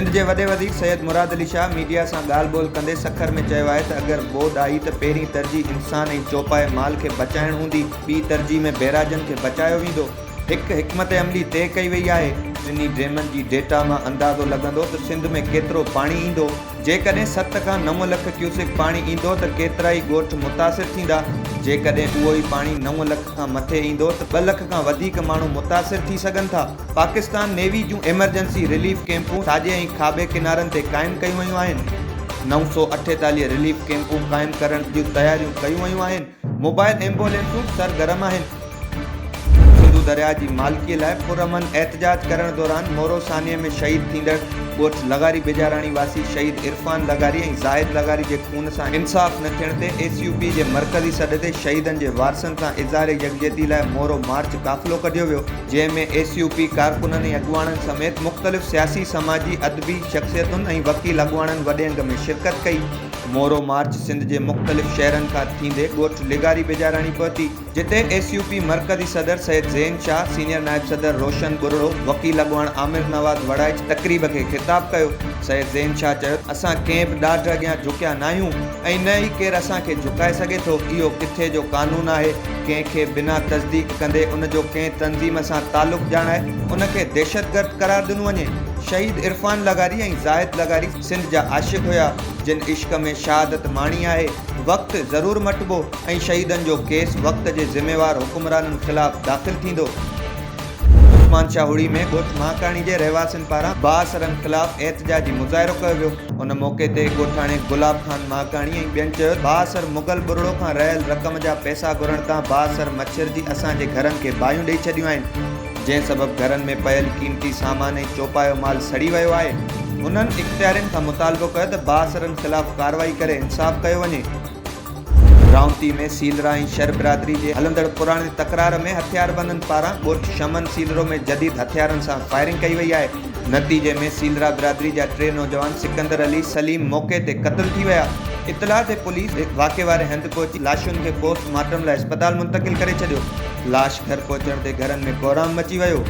سنڌ جي وڏي وزير سيد مراد علي شاهه ميڊيا سان ڳالهه ٻولهه ڪندي سکر ۾ چيو آهي ته اگر ٻوڏ آئي ته پهرين ترجيح انسان ۽ چوپائي مال کي بچائڻ هوندي، ٻي ترجيح ۾ بئراجن کي بچايو ويندو. هڪ حڪمت عملي طئي ڪئي وئي آهي، ٽنهي ڊيمن جي ڊيٽا مان اندازو لڳندو ته سنڌ ۾ ڪيترو پاڻي ايندو، جيڪڏهن 7 کان 9 لک ڪيوسڪ پاڻي ايندو ته ڪيترائي ڳوٺ متاثر ٿيندا، جيڪڏهن اهو ئي پاڻي 9 لک کان مٿي ايندو ته 2 لک کان وڌيڪ ماڻهو متاثر ٿي سگهن ٿا. پاڪستان نيوي جون ايمرجنسي رليف ڪئمپون ساڄي ۽ کاٻي ڪنارن تي قائم ڪيون ويون آهن. 948 رليف ڪئمپون قائم ڪرڻ جون تياريون ڪيون ويون آهن. موبائل ايمبولينسون سرگرم آهن. سنڌو درياء جي مالڪي لاء پرامن احتجاج ڪرڻ دوران مورو سانحي ۾ شهيد ٿيندڙ ڳوٺ لغاري بجاراڻي واسي شهيد عرفان لغاري ۽ زاهد لغاري جي خون سان انصاف نه ٿيڻ تي ايس يو پي جي مرڪزي سڏ تي شهيدن جي وارثن سان اظهار يڪجهتي لاء مورو مارچ قافلو ڪڍيو ويو. جنهن ۾ ايس يو پي ڪارڪنن ۽ اڳواڻن سميت مختلف سياسي، سماجي، ادبي شخصيتن ۽ وڪيل اڳواڻن وڏي انگ ۾ شرڪت ڪئي. مورو مارچ سنڌ جي مختلف شهرن کان ٿيندي ڳوٺ لغاري بجاراڻي پهتي، جتي ايس يو پي مرڪزي صدر سيد زين شاهه، سينيئر نائب صدر روشن ٻرڙو، وڪيل اڳواڻ عامر نواز وڙائچ تقريب کي خطاب ڪيو. سيد زين شاهه چيو ته اسان ڪنهن به ڏاڍ اڳيان جهڪيا ناهيون ۽ نه ئي ڪير اسان کي جهڪائي سگهي ٿو، اهو ڪٿي جو قانون آهي، ڪنهن کي بنا تصديق ڪندي ان جو ڪنهن تنظيم سان تعلق ڄاڻائي ان کي دهشتگرد قرار ڏنو وڃي. شهيد عرفان لغاري ۽ زاهد لغاري سنڌ جا عاشق هيا، جن عشق ۾ شهادت ماڻي آهي. وقت ضرور مٽبو ۽ شهيدن جو ڪيس وقت جي ذميوار حڪمرانن خلاف داخل ٿيندو. عثمان شاهه هڙي ۾ ڳوٺ مهاڪاڻي جي رهواسين پاران بااثرن خلاف احتجاجي مظاهرو ڪيو ويو. ان موقعي تي ڳوٺاڻي گلاب خان مهاڪاڻي ۽ ٻين چيو ته بااثر مغل ٻرڙو کان رهيل رقم جا پئسا گهرڻ تان بااثر مڇرجي اسان جي گهرن کي باهيون ڏئي ڇڏيون آهن، جنهن سبب گهرن ۾ پيل قيمتي سامان ۽ چوپايو مال سڙي ويو آهي. هنن اختيارين کان مطالبو ڪيو ته بااثرن خلاف ڪارروائي ڪري انصاف ڪيو وڃي. رائونتي ۾ سيلرا ۽ شر برادري جي هلندڙ پراڻي تڪرار ۾ هٿياربندن پاران ڳوٺ شمن سيلرو ۾ جديد هٿيارن سان فائرنگ ڪئي وئي آهي، نتيجي ۾ سيلرا برادري جا ٽي نوجوان سڪندر علي، سليم موقعي تي قتل ٿي ويا. اطلاع تي پوليس واقعي واري هنڌ پهچي لاشن کي پوسٽ مارٽم لاء اسپتال منتقل ڪري ڇڏيو. لاش گهر پهچڻ تي گهرن ۾ ڪهرام مچي ويو.